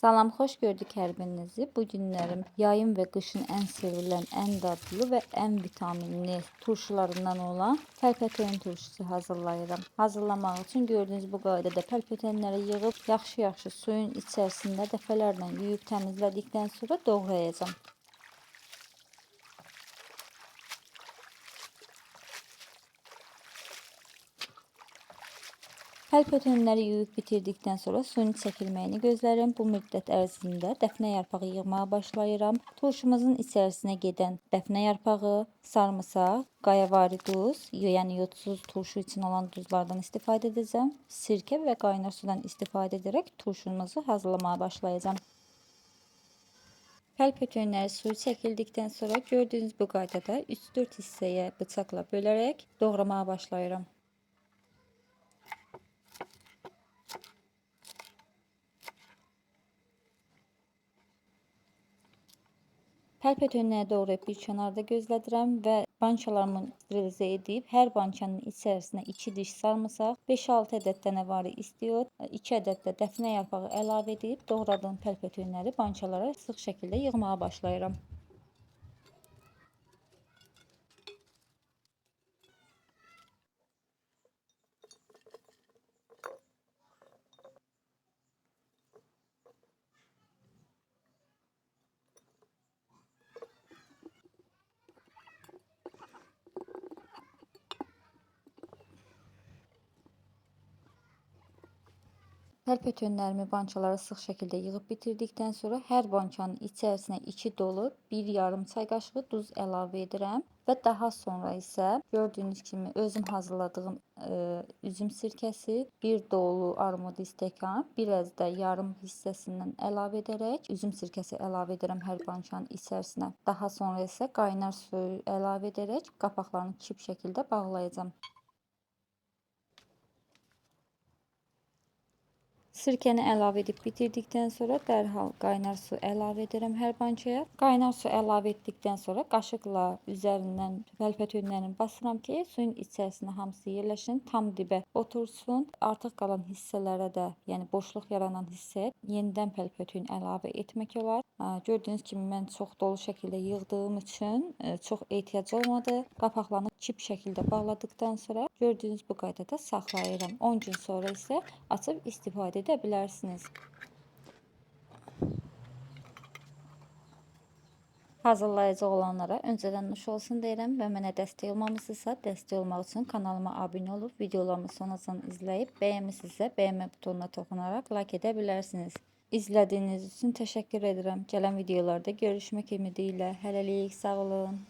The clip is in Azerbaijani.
Salam, xoş gördük hər birinizi. Bu günlərim yayın və qışın ən sevilən, ən dadlı və ən vitaminli turşularından olan pəlpətəyin turşusu hazırlayıram. Hazırlamaq üçün gördüyünüz bu qaydada pəlpətənləri yığıb yaxşı-yaxşı suyun içərisində dəfələrlə yuyub təmizlədikdən sonra doğrayacağam. Pəlpətənləri yuyub bitirdikdən sonra suyun çəkilməyini gözləyirəm. Bu müddət ərzində dəfnə yarpağı yığmağa başlayıram. Turşumuzun içərisinə gedən dəfnə yarpağı, sarımsaq, qayavari duz, yəni yodsuz turşu üçün olan duzlardan istifadə edəcəm. Sirkə və qaynar sudan istifadə edərək turşumuzu hazırlamağa başlayacağam. Pəlpətənləri suyu çəkildikdən sonra gördüyünüz bu qaydada 3-4 hissəyə bıçaqla bölərək doğramağa başlayıram. Pəlpətönləri doğrayıb bir kənarda gözlədirəm və bankalarımı sterilizə edib hər bankanın içərisinə 2 diş sarımsaq, 5-6 ədəd dənəvari istiot, 2 ədəd də dəfnə yarpağı əlavə edib doğradığım pəlpətönləri bankalara sıx şəkildə yığmağa başlayıram. Pəlpətönlərimi bankalara sıx şəkildə yığıb bitirdikdən sonra hər bankanın içərisinə 2 dolu 1,5 çay qaşığı duz əlavə edirəm və daha sonra isə gördüyünüz kimi özüm hazırladığım üzüm sirkəsi, 1 dolu armud stəkan, biraz da yarım hissəsindən əlavə edərək üzüm sirkəsi əlavə edirəm hər bankanın içərisinə. Daha sonra isə qaynar suyu əlavə edərək qapaqlarını kip şəkildə bağlayacağam. Sirkəni əlavə edib bitirdikdən sonra dərhal qaynar su əlavə edirəm hər bankaya. Qaynar su əlavə etdikdən sonra qaşıqla üzərindən pəlpətönlərini basıram ki, suyun içərisinə hamısı yerləşsin, tam dibə otursun. Artıq qalan hissələrə də, yəni boşluq yaranan hissəyə yenidən pəlpətön əlavə etmək olar. Gördüyünüz kimi mən çox dolu şəkildə yığdığım üçün çox ehtiyac olmadı. Qapaqlarını kip şəkildə bağladıqdan sonra gördüyünüz bu qaydada saxlayıram. 10 gün sonra isə açıb istifadə edə bilərsiniz. Hazırlayacaq olanlara öncədən nuş olsun deyirəm və mənə dəstək olmamısınızsa, dəstək olmaq üçün kanalıma abunə olub, videolarımı sonacan izləyib, bəyənmisinizsə, bəyənmə butonuna toxunaraq like edə bilərsiniz. İzlədiyiniz üçün təşəkkür edirəm. Gələn videolarda görüşmək ümidi ilə. Hələlik, sağ olun.